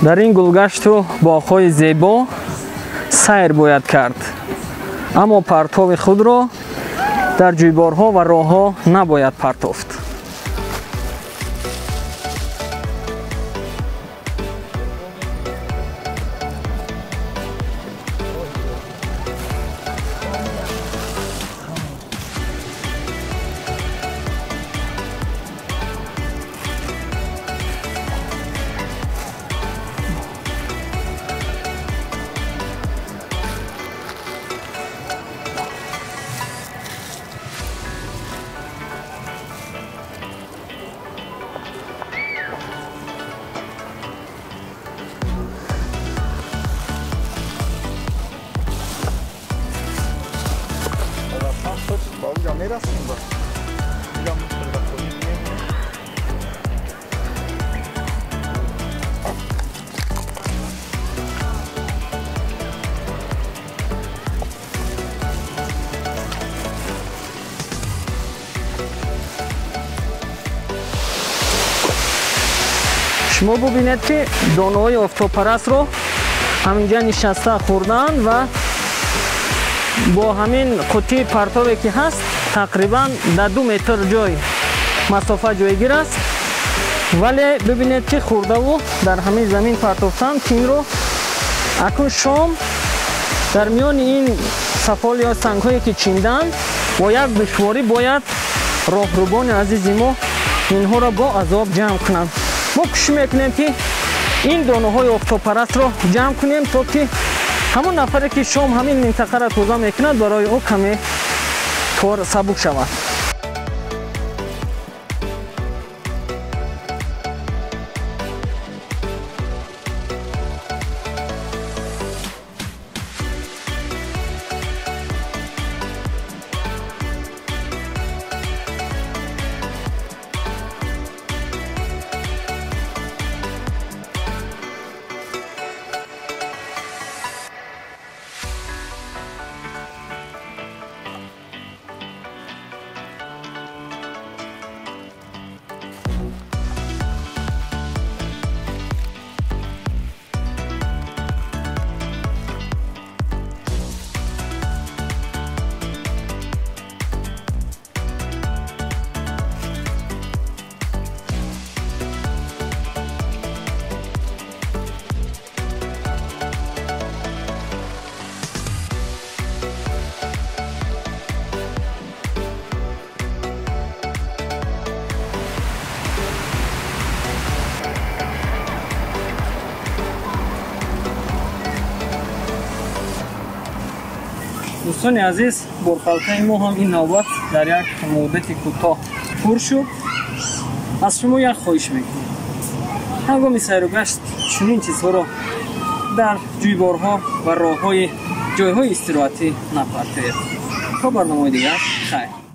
Дар ин гулгашту боғҳои зебо сайр бояд кард, аммо партови худро дар ҷӯйборҳо ва роҳҳо набояд партофт. Шумо бубинед, ки донаҳои офтобпарастро ҳаминҷа нишаста хӯрдаанд ва бо ҳамин қуттии партове ки ҳаст, тақрибан дар 2 метр ҷой масофа ҷойгир аст, вале бибинед, ки хӯрдаву дар ҳамин замин партофтанд, ки инро акнун шом дар миёни ин сафол ё сангҳое ки чиндаанд, бо як душворӣ бояд роҳрубони азизи мо инҳоро бо азоб ҷамъ кунанд. Мо кӯшиш мекунем, ки ин донаҳои офтобпарастро ҷамъ кунем, то ки ҳамон нафаре ки шом ҳамин минтақаро тоза мекунад, барои ӯ каме кор сабук шавад. Дӯстони азиз, борхалтаи мо ҳам ин навбат дар як муддати кӯтоҳ пур шуд. Аз шумо як хоҳиш мекунем: ҳангоми сайру гашт чунин чизҳоро дар ҷӯйборҳо ва роҳҳои ҷойҳои истироҳатӣ напартоед. То барномаи дигар, хайр.